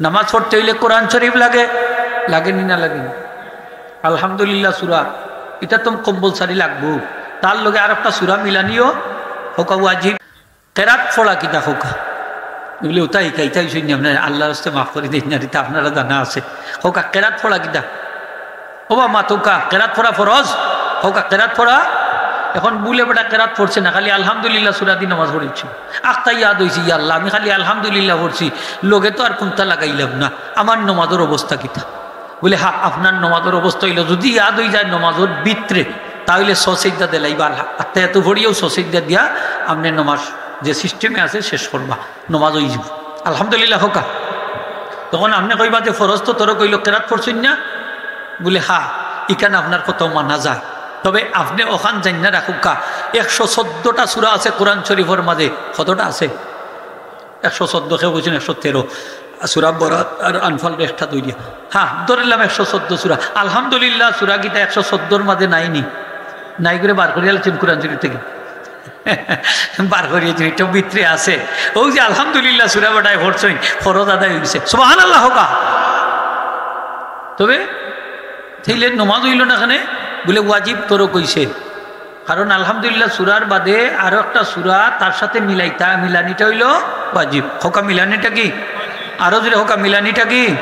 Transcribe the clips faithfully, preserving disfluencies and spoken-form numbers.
নামাজ পড়তে অইলে কোরআন শরীফ লাগে, লাগে নি না লাগে নি? আলহামদুলিল্লাহ সূরা, ইটা তো compulsory লাগবো। তার লগে আর একটা সূরা মিলানিও কউক্কা ওয়াজিব। কেরাত পড়া কিতা কউক্কা? বুলে, "ওটা হিকাইতায় হুনছি নি আপনারা, আল্লাহর ওয়াস্তে মাফ করি দেইন না, ইটা আপনারা জানা আছে।" কউক্কা, কেরাত পড়া কিতা? ও বা মাতউক্কা, কেরাত পড়া ফরজ? কউক্কা, কেরাত পড়া। এখন বুলে বেটা কেরাত পড়ছে না, খালি আলহামদুলিল্লাহ সূরা দি নামাজ পড়ছে। আখতা ইয়াদ অইছে, "ইয়া আল্লাহ, আমি খালি আলহামদুলিল্লাহ পড়ছি, লগে তো আর কুনটা লাগাইলাম না, আমার নামাজর অবস্থা কিতা?" বুলে, "হা, আপনার নামাজর অবস্থা অইলো, যুদি ইয়াদ অই যায় নামাজর ভিতরে, তা অইলে সজদা দিলাইবা, আত্তাহিয়াতু পড়িয়াউ সজদা দিয়া আপনে নামাজ যে system-এ আছে শেষ করবা, নামাজ অই যাইবো।" আলহামদুলিল্লাহ কউক্কা। তখন আপনে কইবা যে, "ফরজ তো তরক অইলো, কেরাত পড়ছইন না?" বুলে, "হা, ইখান আপনার কথাও মানা যায়, তবে আপনে অখান জাইন্না রাখউক্কা, একশো চৌদ্দটা সূরা আছে কোরআন শরীফর মাঝে।" কতটা আছে? একশো চৌদ্দ, কেউ কইছইন একশো তেরো। সূরা বরাত আর আনফাল একটা ধরিয়া। হা, ধরিলাম একশো চৌদ্দ সূরা। আলহামদুলিল্লাহ সূরা কিতা একশো চৌদ্দর মাঝে নাই নি? নাই করি বার করিয়া লাইছইন কোরআন শরীফ থাকি। বার করিয়া দিন, ইটা ভিতরে আছে। অউ যে আলহামদুলিল্লাহ সূরা বেটায় পড়ছইন, ফরজ আদায় অই গেছে। সুবহানাল্লাহ কউক্কা। তবে তাইলে নামাজ অইলো না কেনে? বুলে ওয়াজিব তরক অইছে। কারণ আলহামদুলিল্লাহ সূরার বাদে আরো একটা সূরা তার সাথে মিলাইতা, মিলানিটা অইলো ওয়াজিব। কউক্কা, মিলানিটা কি? আরো জোরে কউক্কা, মিলানিটা কি?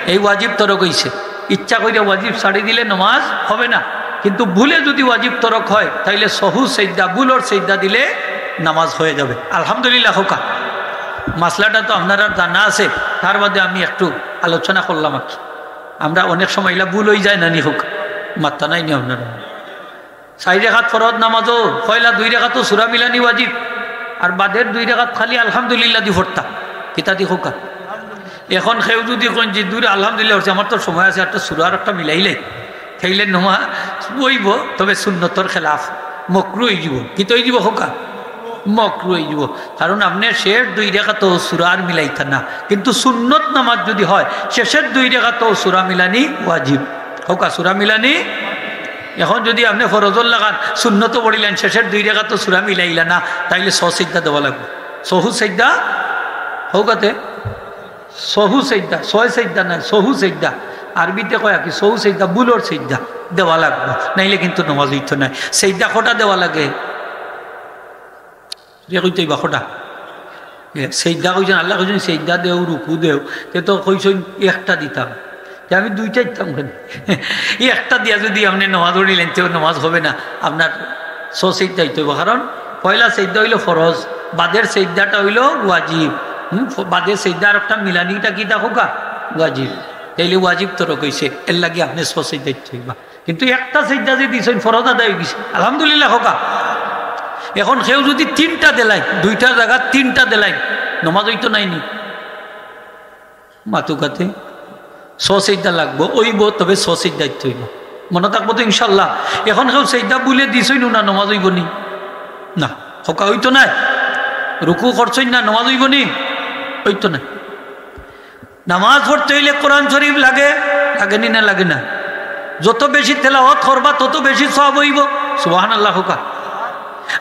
এই ওয়াজিব তরক অইছে। ইচ্ছা করিয়া ওয়াজিব ছাড়ি দিলে নামাজ হবে না, কিন্তু ভুলে যুদি ওয়াজিব তরক হয়, তাইলে সহু সেজদা, ভুলর সেজদা দিলে নামাজ হয়ে যাবে। আলহামদুলিল্লাহ কউক্কা। মাসলাটা তো আপনারার জানা আছে, তার বাদে আমি একটু আলোচনা করলাম আর কি। আমরা অনেক সময় ইলা ভুল অই যায় না নি কউক্কা, মাত্তা নাই নি আপনারা। চাইর রেকাত ফরজ নামাজও পয়লা দুই রেকাতও সূরা মিলানি ওয়াজিব, আর বাদের দুই রেকাত খালি আলহামদুলিল্লাহ দি পড়তা। কিতা দি কউক্কা? এখন কেউ যুদি কইন যে, "দূর, আলহামদুলিল্লাহ পড়ছি, আমার তো সময় আছে, একটা সূরা আর একটা মিলাইলে", তাইলে নামাজ অইবো, তবে সুন্নতর খেলাফ, মকরু অই যাইবো। কিতা অই যাইবো কউক্কা? মকরু অই যাইবো। কারণ আপনে শেষ দুই রেকাতও সূরা আর মিলাইতা না, কিন্তু সুন্নত নামাজ যুদি হয়, শেষের দুই রেকাতও সূরা মিলানি ওয়াজিব। কউক্কা, সূরা মিলানি। এখন যুদি আপনে ফরজর লাখান সুন্নতও পড়িলাইন, শেষের দুই রেকাতও সূরা মিলাইলা না, তাইলে সজদা দেওয়া লাগবো। সহু সেজদা, কউক্কা তে, সহু সেজদা, সয় সেজদা নায়, সহু সেজদা। আরবিতে কয় আর কি, সহু সেজদা, ভুলর সেজদা দেওয়া লাগবো, নাইলে কিন্তু নামাজ অইতো নায়। সেজদা কয়টা দেওয়া লাগে? ইয়া কইতে অইবা কয়টা? এ, সেজদা কইছইন, আল্লায় কইছইন, "সেজদা দেও, রুকু দেও।" তে তো কইছইন একটা দিতাম, তে আমি দুইটা দিতাম কেনে? এই একটা দিয়া যুদি আপনে নামাজ পড়িলাইন, তেও নামাজ হবে না, আপনার সজদা দিতে অইবো। কারণ পয়লা সেজদা অইলো ফরজ, বাদের সেজদাটা অইলো ওয়াজিব। হুম, ফ-, বাদের সেজদা আর একটা মিলানিটা কিতা কউক্কা? ওয়াজিব। তাইলে ওয়াজিব তরক অইছে, এরলাগি আপনে সজদা দিতে অইবা। কিন্তু একটা সেজদা যে দিছইন, ফরজ আদায় অই গেছে, আলহামদুলিল্লাহ কউক্কা। এখন কেউ যুদি তিনটা দিলাইন, দুইটার জাগাত তিনটা দিলাইন, নামাজ অইতো নায় নি? মাতউক্কা তে, সজদা লাগবো, অইবো, তবে সজদা দিতে অইবো। মনো থাকবো তো ইনশাআল্লাহ? এখন কেউ সেজদা ভুলে দিছইন না, নামাজ অইবো নি? না, কউক্কা অইতো নায়। রুকু করছইন না, নামাজ অইবো নি? অইতো নায়। নামাজ পড়তে অইলে কোরআন শরীফ লাগে, লাগে নি না লাগে না? যত বেশি তেলাওয়াত করবা, তত বেশি সওয়াব অইবো। সুবহানাল্লাহ কউক্কা।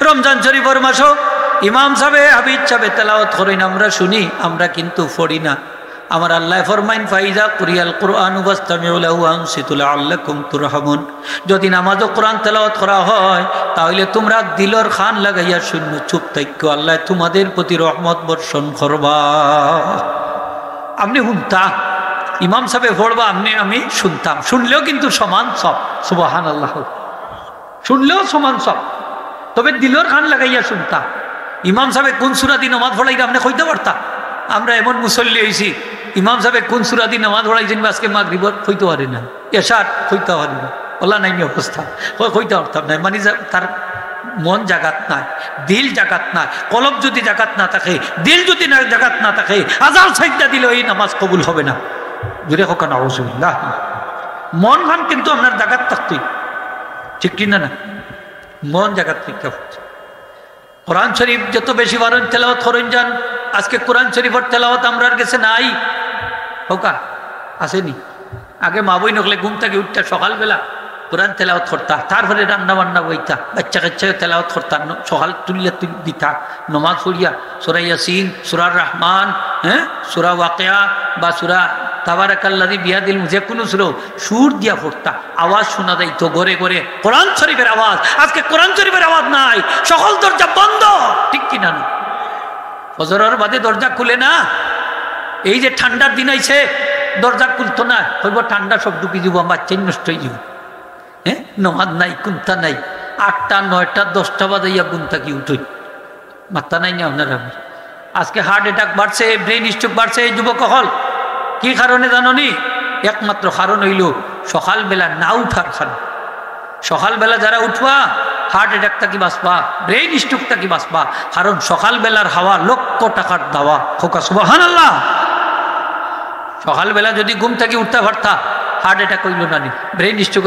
রমজান শরীফর মাসো ইমাম সাবে, হাফিজ সাবে তেলাওয়াত করইন, আমরা শুনি, আমরা কিন্তু পড়ি না। আমার আল্লায় ফরমাইন, "ফাইজা কুরিয়াল কুরআনু ফাস্তামিউ লাহু ওয়া আনসিতু লাআল্লাকুম তুরহামুন।" যুদি নামাজো কোরআন তেলাওয়াত করা হয়, তা অইলে তুমরা দিলর কান লাগাইয়া শুনো, চুপ থাইকো, আল্লায় তুমাদের প্রতি রহমত বর্ষণ করবা। আপনে হুনতা, ইমাম সাবে পড়বা, আপনে আমি শুনতাম, শুনলেও কিন্তু সমান সওয়াব। সুবহানাল্লাহ। শুনলেও সমান সওয়াব, তবে দিলর কান লাগাইয়া শুনতা। ইমাম সাবে কুন সূরা দি নামাজ পড়াইরা আপনে কইতা পারতা? আমরা এমন মুসল্লি অইছি, ইমাম সাবে কুন সূরা দি নামাজ পড়াইছইন বা আজকে মাগরিবর কইতো পারি না, এশার কইতো পারি না, অলা নাই নি অবস্থা। কই-, কইতো পারতাম না, মানে যা-, তার মন জাগাত নাই, দিল জাগাত নাই। কলব যুদি জাগাত না থাকে, দিল যুদি না, জাগাত না থাকে, হাজার সেজদা দিলেও এই নামাজ কবুল হবে না। জোরে কউক্কা নাউজুবিল্লাহ। মন খান কিন্তু আপনার জাগাত থাকতই, ঠিক কি না? না, মন জাগাত থাকতে হবে। কোরআন শরীফ যত বেশি পারইন তেলাওয়াত করইন যান। আজকে কোরআন শরীফর তেলাওয়াত আমরার গেছে নাই, কউক্কা, আছে নি? আগে মা বইন অকলে ঘুম থাকি উঠতা সকালবেলা কোরআন তেলাওয়াত করতা, তারপরে রান্না বান্না বইতা, বাচ্চা কাচ্চায় তেলাওয়াত করতা, ন-, সকাল তুলিয়া তুল-, দিতা, নমাজ পড়িয়া সূরা ইয়াসিন, সূরা রহমান, হ্যাঁ, সূরা ওয়াকিয়া বা সূরা তাবারাকাল্লাযী বিয়াদিহিল মুলক, যে কোনো সূরা সুর দিয়া পড়তা, আওয়াজ শোনা যাইতো ঘরে ঘরে, কোরআন শরীফের আওয়াজ। আজকে কোরআন শরীফের আওয়াজ নাই, সকল দরজা বন্ধ, ঠিক কিনা না? ফজরর বাদে দরজা খুলে না। এই যে ঠান্ডার দিন আইছে, দরজা খুলতো না, কইবো, "ঠান্ডা সব ঢুকি যাইবো, আমার চেইন নষ্ট হয়ে যাবো।" হ্যাঁ, নমাজ নাই, কুন্তা নাই, আটটা, নয়টা, দশটা বাজাইয়া ঘুম থাকি উঠই, মাত্তা নাই না আপনার আমার। আজকে হার্ট অ্যাটাক বাড়ছে, ব্রেন স্ট্রোক বাড়ছে, এই যুবক অকল। কি কারণে জানো নি? একমাত্র কারণ হইল সকালবেলা না উঠার কারণে। সকালবেলা যারা উঠবা, হার্ট অ্যাটাক থাকি বাঁচবা, ব্রেন স্ট্রোক থাকি বাঁচবা, কারণ সকালবেলার হাওয়া লক্ষ টাকার দাওয়া। কউক্কা সুবহানাল্লাহ। সকালবেলা যদি ঘুম থাকি উঠতা পারতা, হার্ট অ্যাটাক হইল না নি, ব্রেন স্ট্রোক